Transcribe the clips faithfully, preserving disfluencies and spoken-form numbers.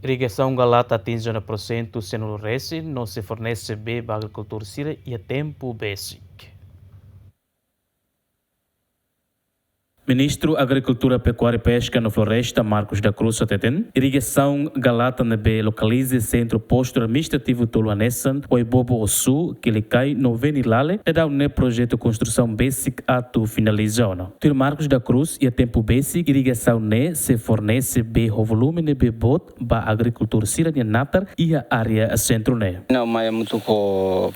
Irrigasaun Galata atinje ona porsentu sanulu-resin no sei fornese bee ba agrikultór sira iha tempu besik. Ministru Agrikultura, Pekuária, Peska no Floresta, Marcos da Cruz, hateten irrigasaun Galata ne'ebé lokaliza iha sentru postu administrativu tolu hanesan Waibobo, Osu, Quilicai no Venilale, daudaun ne'e projetu konstrusaun besik atu finaliza ona. Tuir Marcos da Cruz, iha tempu besik irrigasaun ne'e sei fornese bee ho volume ne'ebé boot ba agrikultór sira-nia natar iha área sentru ne'e. Ha'u mai hamutuk ho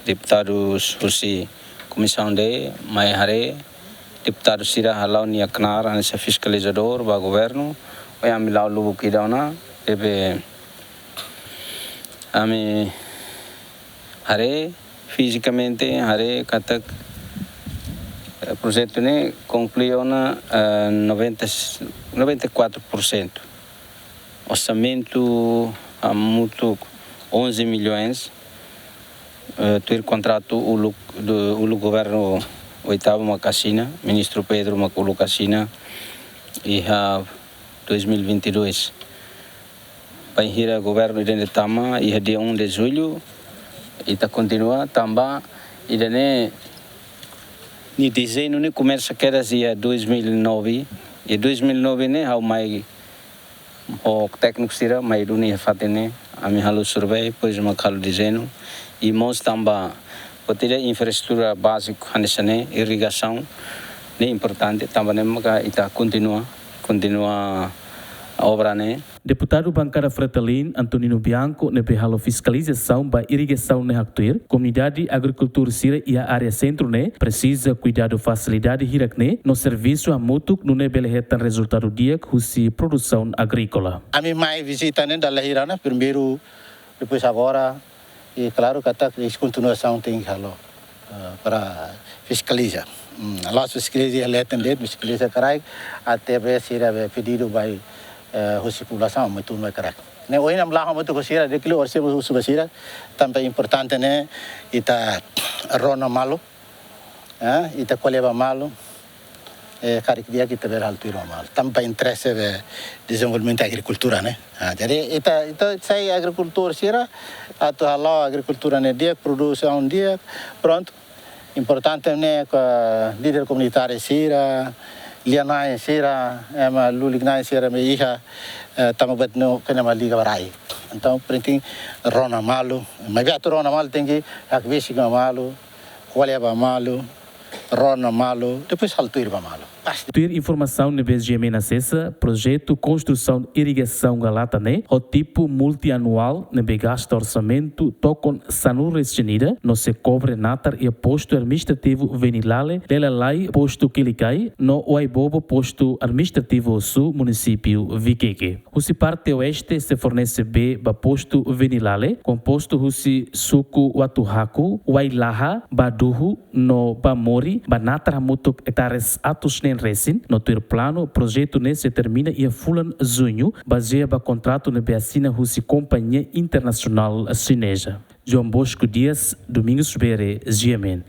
deputadus husi komisaun D, mai haree deputadu sira hala'o nia knaar hanesan fiskalizadór ba governu, ohin ami la'o lubuk ida ona, ne'ebé ami haree fizikamente, haree katak, eh, projetu ne'e konklui ona, eh, noventa, noventa e quatro por cento. Orsamentu hamutuk onze milhões, eh, tuir kontratu uluk, do, uluk governu oitavu mak asina, Ministru Pedro mak uluk asina, iha dois mil e vinte e dois. Bainhira governu ida-ne'e tama, iha dia um de julho, ita kontinua, tanba ida-ne'e, nia dezeñu ne'e komesa kedas iha dois mil e nove, iha dois mil e nove ne'e ha'u mai ho tékniku sira mai duni iha fatin ne'e, ami halo survei, depois mak halo dezeñu, i mós tanba buat ida infraestrutura báziku hanesan ne'e, irrigasaun ne'e importante, tanba ne'e maka ita kontinua, kontinua obra ne'e. Deputadu Bankada Fretilin, Antonino Bianco, ne'ebé halo fiskalizasaun ba irrigasaun ne'e haktuir, komunidade agrikultór sira iha área sentru ne'e presiza kuidadu fasilidade hirak-ne'e no servisu hamutuk nune'e bele hetan rezultadu di'ak husi produsaun agríkola. Ami mai vizita ne'e dala hira ona, primeiru, depois agora, i klaru katak kontinuasaun tenke halo, eh, para fiskaliza. Hmm, la'ós fiskaliza iha leten de'it, fiskaliza kraik, até be sira be pedidu ba, eh, husi populasaun, mai tun mai kraik. Ne'e ohin ami la'o hamutuk ho sira, di'ak liu orsida husu ba sira, tanba importante ne'e ita rona malu, eh, ita ko'alia ba malu, eh, karik di'ak ita bele halo tuir ba malu. Tanba interese be dezenvolvimentu agrikultura ne'e. Ah, jadi ita, ita sai agrikultór sira, atu halo agrikultura ne'e di'ak, produsaun di'ak, prontu. Importante ne'e ka líder komunitáriu sira, lia-na'in sira, ema lulik-na'in sira mai iha, eh, tanba buat ne'e kena ma liga ba rai. Entaun, penting rona malu, maibé atu rona malu tenke hakbesik ba malu, ko'alia ba malu, rona malu, depois halo tuir ba malu. Pasti. Tuir informasaun ne'ebé GMN asesa, projetu konstrusaun irrigasaun Galata ne'e ho tipu multianuál ne'ebé gasta orsamentu tokon sanulu-resin-ida no sei kobre natar iha postu administrativu Venilale, Lelalai, postu Quilicai no Waibobo, postu administrativu Osu, munisípiu Viqueque. Husi parte oeste sei fornese bee ba postu Venilale, kompostu husi suku Watuhaku, Wailaha, Baduhu no Bamori, ba natar hamutuk ektare atus neen resin, no tuir planu, projetu ne'e sei termina iha fulan Juñu, bazeia ba kontratu ne'ebé asina husi kompañia internasionál xineza. João Bosco Dias, Domingos Bere, GMN.